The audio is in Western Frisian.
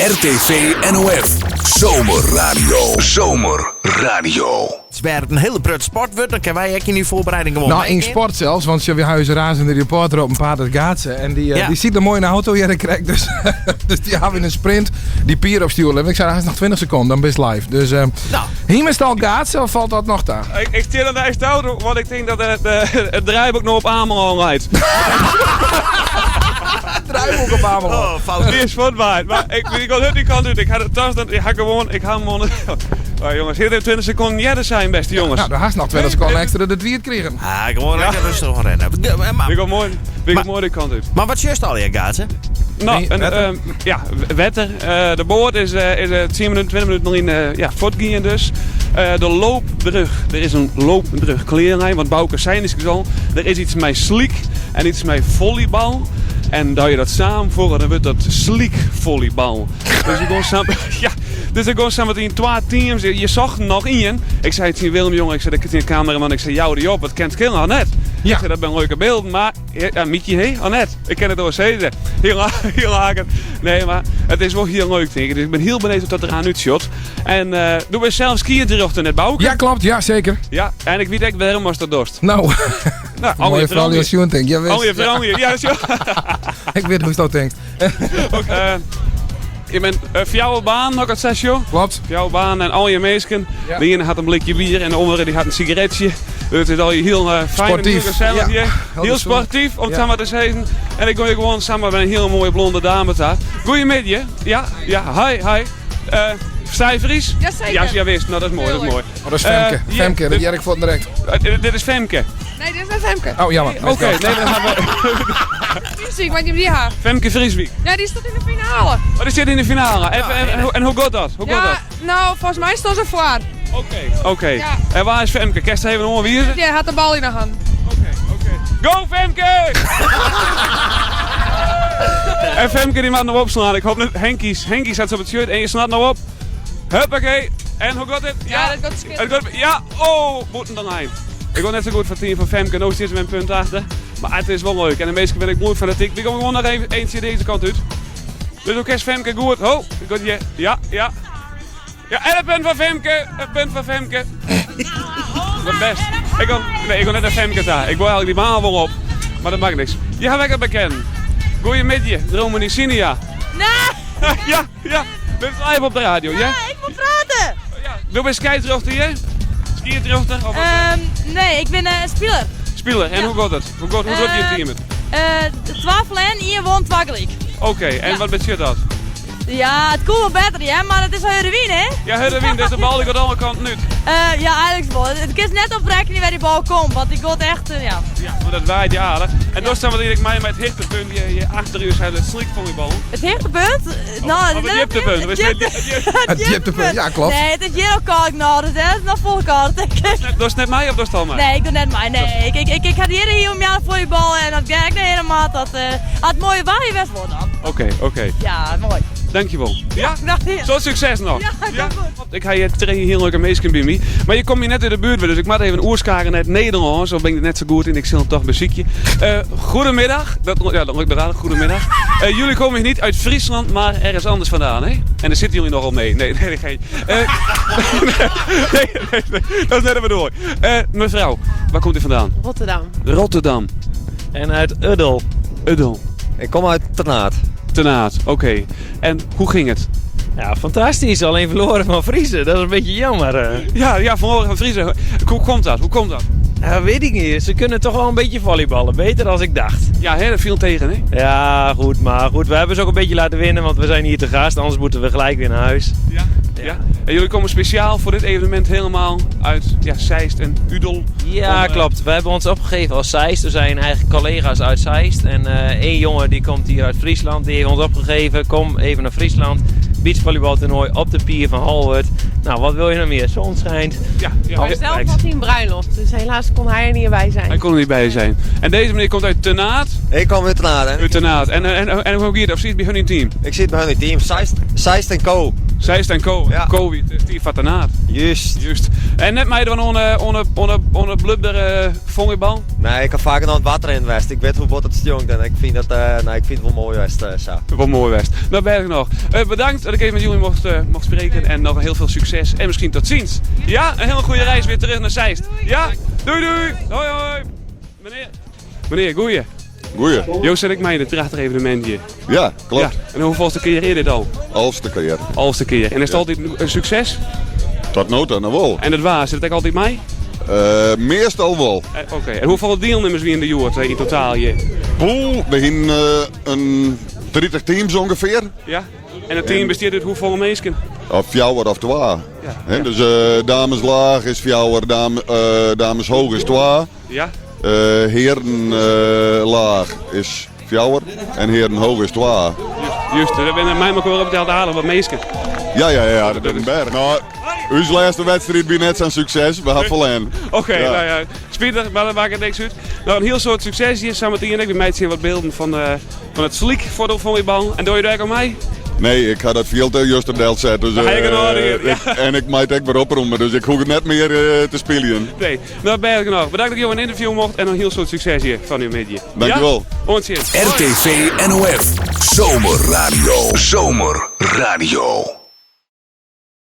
RTV NOF Zomerradio. Zomerradio. Het werd in hiele protte sport wurdt, dan kinne wy ek yn dy foarbereiding gewoan Nou, yn meigean. sport sels, want we ha ús razende reporter op 'en paad it Gaatse. En dy, Ja. dy sit der moai yn de auto hjir krekt. Dus, dus dy hawwe yn in sprint dy pier opstjoerd. Ik sei, hast noch 20 sekonden, dan bist live. Dus uh, Nou. Hiemest al Gaatse of falt dat noch ta? Ik stel er echt auto, want ik tink dat it draaiboek no op Amelân leit. Draaiboek op Amelân. Oh, fout. Die is fuortwaaid. Mar ik, ik wil die kant út. Ik ha de tas, dan, ik ha gewoan, ik ha hem gewoan. Oh, jongens, hier 20 sekonden earder sein, bêste jongens. Nou, dan hast noch 20 sekonden ekstra de tiid krigen. Ah, gewoan lekker rêstich oan rinne. Ja, Maar, Ik ga moai, ik ga moai die kant út. mar wat sjochst allegear, Gaatse? Nou, Nee, en, wetter? ja, wetter. De boat is 10 minuten, 20 minuten noch yn ja, fuortgien dus. De loopbrug. Der is in loopbrug klear, want Bouke sei is al. Der is iets mei slyk en iets mei volleybal. En dat je dat samenvoegen, dan wurdt dat slykvolleybal. Dus ik gewoon samen, ja, dus ik gewoon samen yn twa teams. Je sochten noch ien. Ik sei tsjin Willem jonge, ik sei tsjin de cameraman, ik sei jou dy op, wat kent kin al net. Ja. Ik sei dat binne leuke bylden, mar ja, Mietje, hé, al net. Ik kin it oars sizze. Hiel, hiel aardich. Nee, mar it is wol hiel leuk, tink ik. Dus ik bin hiel benijd hoe't dat deroan útsjocht. En do bist sels skiedsrjochter net, Bouke? Ja, klopt. Ja, zeker. Ja, en ik wit ek wêrom ast dat dochst. Nou, Nou, mooie vrouw die denk. Ja, Al je wist. vrouwen. Ja, zo. Ik weet hoe je dat denkt. Je bent fjouwer baan, noch it sesjo. Klopt. Fjouwer baan en al je minsken. Ja. De iene hat in blikje bier en de oare dy hat in sigaretsje. Dus it is al hiel fijn en Sportyf. hiel gesellich Ja. hjir. Heel Hiel gezond. sportyf, om it Ja. sa mar te sizzen. En ik gean gewoan samar by in hiele moaie blonde dame ta. Goeiemiddei. Ja, ja, hi, hi. Ferstean Frysk? Jazeker. Ja, ja, wist. Nou, dat is moai, dat is moai. Oh, dat is Femke. Ja, Femke, dat hear ik fuort direkt. Dit is Femke. Nee, dit is net Femke. Oh, jammer. Oké, nee, dan gaan we. Frieswijk, want je die haar. Femke Frieswijk. Ja, die staat in de finale. Oh, die sit yn de finale. En hoe giet dat? Hoe giet Ja, dat? nou, folgens my stiet se foar. Oké, oké. Ja. En wêr is Femke? Kinst even oanwize? Die hat de bal yn de hân. Oké, oké. Go Femke! En Femke dy moat noch opslaan. Ik hoop net Henkies. Henkie set se op it shirt en je slaat no op. Huppakee. En hoe giet it? Ja, dat giet It giet, ja, oh, bûten de lijn. Ik wol net sa goed foar it team fan Femke. No sitte se mei in punt achter. Mar it is wol leuk. En de measten bin ik moai fanatyk. We gean gewoan noch even eentje dizze kant út. Dus hoe kinst Femke goed? Oh, ik got hier. Ja, ja. Ja, en it punt fan Femke. It punt fan Femke. Wat bêst. Ik wil, nee, ik wil net nei Femke ta. Ik wol eigentlik dy baan wol op. Mar dat makket niks. Je ha lekker bekend. Goeiemiddei, Romani Sinia. Nee, Ja, ja. Dit is live op de radio, ja? ja, ik moet praten. Ja. Do bist skiedsrjochter hjir? Skiedsrjochter? Of wat? Nee, ik ben een spiler. Spiler. En Ja. hoe giet it? Hoe giet je team it? 12 en ien wûn twa gelyk. Oké, en Ja. wat betsjut dat? Ja, it koe wol better, ja, mar it is al hurde wyn, hè? Ja, hurde wyn, dus de bal dy giet alle kanten út. Ja, eigentlik wol. It kinst net op rekkenje wêr't dy bal komt, want dy giet echt, ja. Ja, mar dat waait ja aardich. En dan steane we hjir mei mei it hichtepunt hjir achter ús, it slykfolleybal. It hichtepunt? Nou, Of it djiptepunt. Het Of is het djipte- Het djiptepunt, ja, klopt. Nee, it is hjir al kâld no, dus dat is noch folle kâlder, tink ik. Dochst net mei of dochst al mei? Nee, ik doch net mei. Nee, ik ha hjir hiel mei folleybal en dat ga ik net helemaal. Dat, as it moai waar west wol dan. Oké. Ja, moai. Dankjewol. Ja? Nou, ja. Soad sukses noch. Ja, komt goed. Ik ha hjir trije hiel leuke minsken by my. Mar je komme hjir net út de buert, dus ik moat even oerskeakelje nei it Nederlânsk. Of bin ik der net sa goed yn, ik sil it dochs besykje. Goedemiddag. Dat, ja, dat lukt aardich. Goedemiddag. Jullie komen hier niet uit Friesland, maar ergens anders vandaan, hè? En daar zitten jullie nogal mee. Nee, nee, nee. Nee, nee, nee, dat is net de bedoeling. Mevrouw, waar komt u vandaan? Rotterdam. Rotterdam. En uit Uddel. Uddel. Ik kom uit Ternaard. Ternaard, oké. En hoe ging het? Ja, fantastisch. Alleen verloren van Friezen. Dat is een beetje jammer. Ja, verloren van Friezen. Hoe komt dat? Hoe komt dat? Ja, weet ik niet. Ze kunnen toch wel een beetje volleyballen. Beter dan ik dacht. Ja, hè, dat viel tegen, hè? Ja, goed. Maar goed, we hebben ze ook een beetje laten winnen, want we zijn hier te gast. Anders moeten we gelijk weer naar huis. Ja. Ja. En jullie komen speciaal voor dit evenement helemaal uit ja, Zeist en Udel. Ja, Om, klopt. We hebben ons opgegeven als Zeist. Er zijn eigenlijk collega's uit Zeist. En één jongen die komt hier uit Friesland. Die heeft ons opgegeven. Kom even naar Friesland. Beachvolleybaltoernooi op de pier van Holwerd. Nou, wat wil je nog meer? Zon schijnt. Ja, ja. Maar zelf had hij een bruiloft, dus helaas kon hij er niet bij zijn. Hij kon er niet bij zijn. En deze meneer komt uit Ternaard. Ik kom uit Ternaard, hè. Uit Ternaard. En hoe gaat het? Of zit bij hun in team? Ik zit bij hun in team. Zeist, Zeist en Co. Zeist en Co. Ja. Co wie Steve van Ternaard. Juist. Juist. En net meidwaan oan de blubber volleybal? Nee, ik ha faker oan it wetter yn west. Ik wit hoe bot it stinkt en ik fyn dat, nee, ik fyn it wol moai west sa. Wol moai west. Dat ben ik noch. Bedankt dat ik even met jullie mocht spreken en noch hiel folle sukses en miskien tot ziens. Ja, in hiele goede reis wer werom nei Zeist. Ja, doei doei. Hoi hoi. Menear, menear, goeie. Goeie. Jo sit ek mei yn it prachtich evenemint hjir. Ja, klopt. Ja. En hoefolste kear is dit al? Alfste kear. Alfste kear. En is it altyd in sukses? Tot no ta noch wol. En it waar, sit it ek altyd mei? Meastal wol. Oké. En hoefolle dielnimmers wiene der hjoed yn totaal hjir? Poeh, we hiene in 30 teams ûngefear. Ja. En it team bestiet út hoefolle minsken? Of fjouwer of twa. Ja. Dus dames laag is fjouwer, dames hoog is twa. Ja. Hearen laag is fjouwer en hearen hoog is twa. Just, dêr binne mei elkoar opteld aardich wat minsken. Ja, ja, ja, dat is in berch. No, ús lêste wedstriid wie net sa'n sukses. We ha ferlern. Oké, Ja. no ja, spitich, mar dat makket niks út. No, in hiel soad sukses hjir sametien. Ik meitsje wat bylden fan it slyk foar de follybal. En dogge jo dêr ek oan mei? Nee, ik ha dat fjild juster delset. Dus, Dêr ha ik in oarder hjir, ja. En ik mei it ek wer opromje, dus ik hoech net mear te spyljen. Nee, no bêst genôch. Bedankt dat ik jo in ynterview mocht en in hiel soad sukses hjir fan 'e middei. Dankjewol. Ja? Oant sjen. RTV NOF. Zomerradio. Zomerradio.